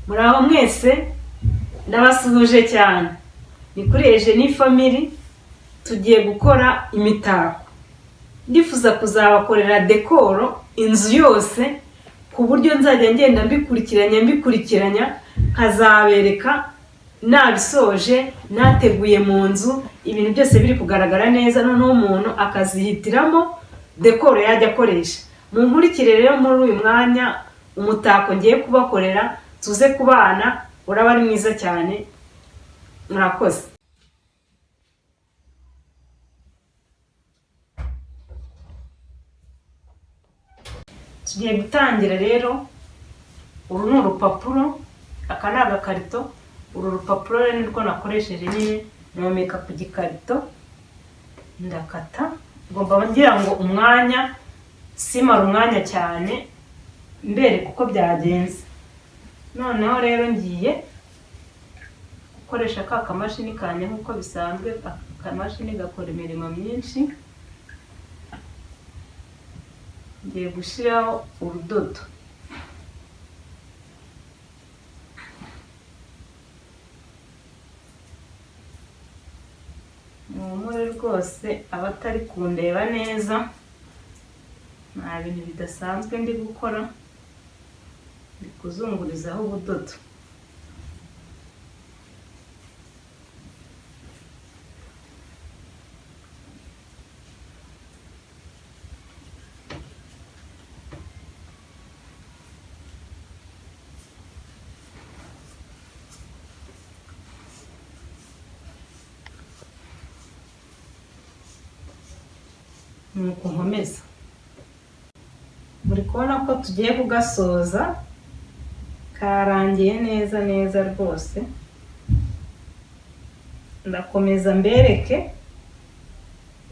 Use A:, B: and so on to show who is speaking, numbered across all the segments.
A: Muraho mwese, ndabasuhuje cyane. Ni kuri Eugenie Family, tugiye gukora imitako. Ndifuza kuzabakorera décor inzu yose, ku buryo nzajya ngenda mbikurikiranya mbikurikiranya, nkazabereka nabisoje, nateguye mu nzu, ibintu byose biri kugaragara neza, noneho umuntu akazihitiramo décor yajya akoresha. Munkurikire rero muri uyu mwanya, umutako ngiye kubakorera, tuze kubana, uraba ari mwiza cyane. Murakoze. Tugiye gutangira rero. Uru ni urupapuro, aka ni agakarito. Uru rupapuro rero nirwo nakoresheje nyine, nomeka ku gikarito, ndakata. Ngomba ngira ngo umwanya simara umwanya cyane mbereka uko byagenze. Noneho rero ngiye gukoresha ka kamashini kanjye nk'uko bisanzwe. Akamashini gakora imirimo myinshi. Ngiye gushyiraho urudodo. Muhumure rwose, abatari kundeba neza, nta bintu bidasanzwe ndi gukora, ndi kuzungurizaho ubudodo. Nuko nkomeza. Muri kubona ko tugiye kugasoza, karangiye neza neza rwose. Ndakomeza mbereke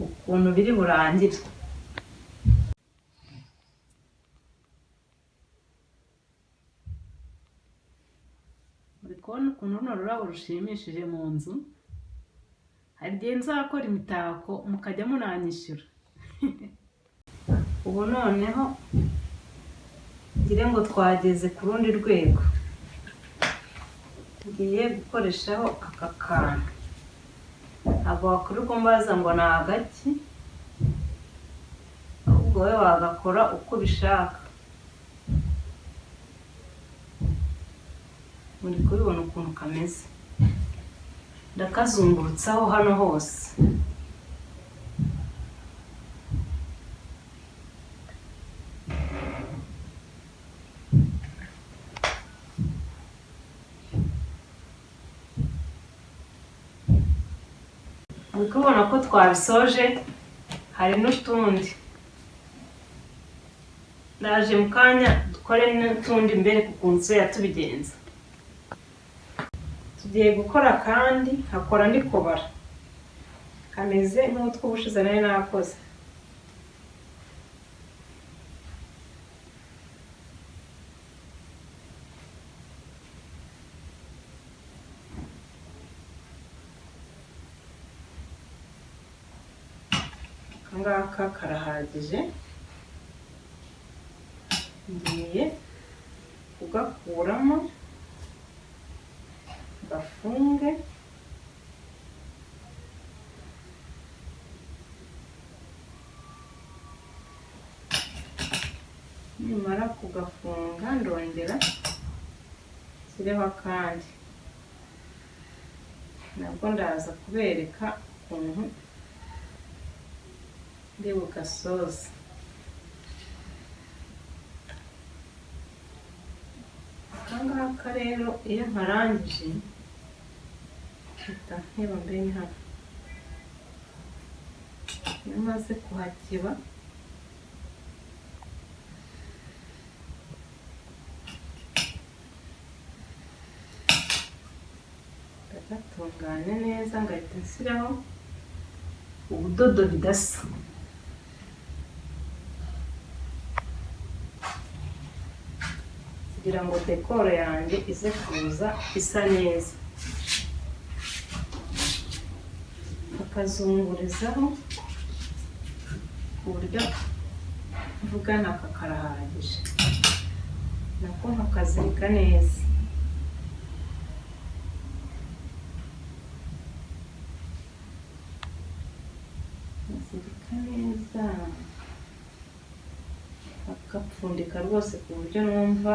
A: ukuntu biri burangire. Muri kubona ukuntu runo rurabo rushimishije mu nzu. Hari igihe nzakora imitako mukajya munanyishyura. Ubu noneho ngire ngo twageze ku rundi rwego. Ngiye gukoreshaho aka kantu. Ntabwo wakwirirwa umbaza ngo ni agaki, ahubwo wowe wagakora uko ubishaka. Muri kubibona ukuntu kameze. Ndakazungurutsaho hano hose. Muri kubibona ko twabisoje, hari n'utundi. Ndaje mu kanya dukore n'utundi, mbere ukuntu tuzajya tubigenza. Tugiye gukora kandi nkakora ndi kubara, kameze nk'utw'ubushize nari nakoze. Aka ngaka karahagije. Ngiye kugakuramo, gafunge. Nimara kugafunga, ndongera nshyireho akandi. Nabwo ndaza kubereka ukuntu ndi bugasoze. Aka ngaka rero iyo nkarangije, mpita nkeba. Mbe ni hano, iyo maze kuhakiba, ndagatunganya neza, ngahita nshyiraho ubudodo bidasa, kugira ngo décor yanjye ize kuza isa neza. Akazungurizaho ku buryo mvuga aka karahagije, nako nkakazirika neza. Ndagapfundika rwose ku buryo numva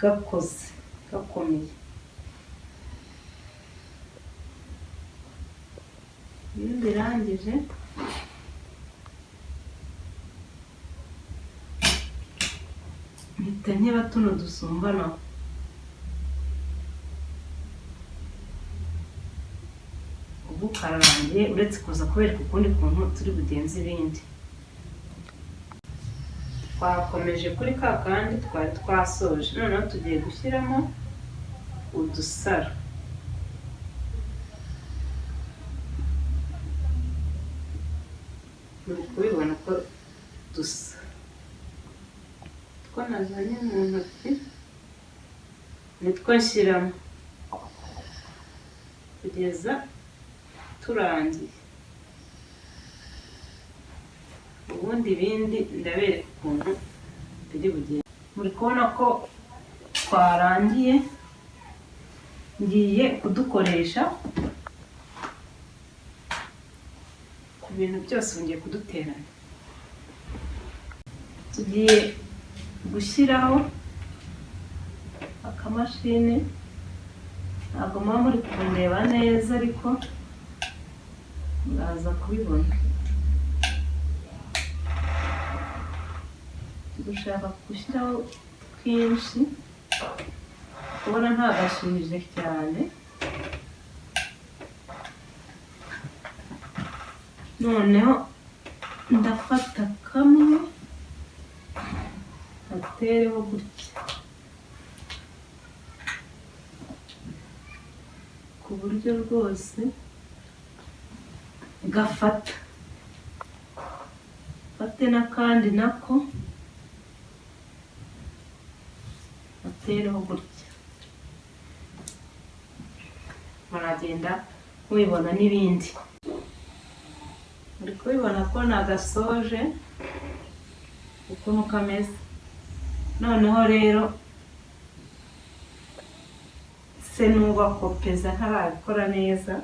A: gakoze, gakomeye. Iyo mbirangije mpita nkeba tuno dusumbanaho. Ubu kararangiye, uretse kuza kubereka ukundi kuntu turi bugenze ibindi. Twakomeje kuri ka kandi twari twasoje, noneho tugiye gushyiramo udusaro. Muri kubibona ko dusa, two nazanye mu ntoki nitwo nshyiramo kugeza turangiye. Ubundi ibindi ndabereka ukuntu biri bugende. Muri kubona ko twarangiye, ngiye kudukoresha ibintu byose, ngiye kuduteranya. Tugiye gushyiraho akamashini, ntabwo muba muri kundeba neza ariko muraza kubibona. Dushaka gushyiraho twinshi, kubona ntagashyuhije cyane. Noneho ndafata kamwe gatereho gutya, ku buryo rwose gafata. Fate n'akandi nako gatereho gutya, muragenda mubibona n'ibindi. Muri kubibona ko nagasoje ukuntu kameze. Noneho rero se nubakopeza ntarabikora neza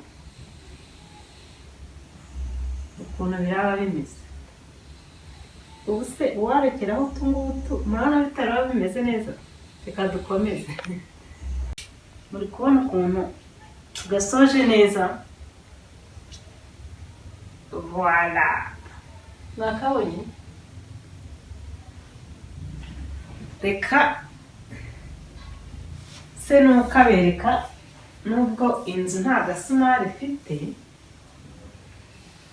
A: ukuntu biraba bimeze. Ubu se uwarekeraho utu ngutu murabona bitaraba bimeze neza? Reka dukomeze. Muri kubona ukuntu gasoje neza. Voilà, mwakabonye. Reka se nukabereka, nubwo inzu nta gasumari ifite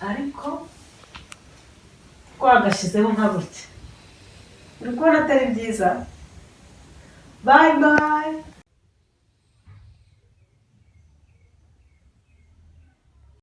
A: ariko twagashyizeho nka gutya. Uri kubona atari byiza? Bye bye.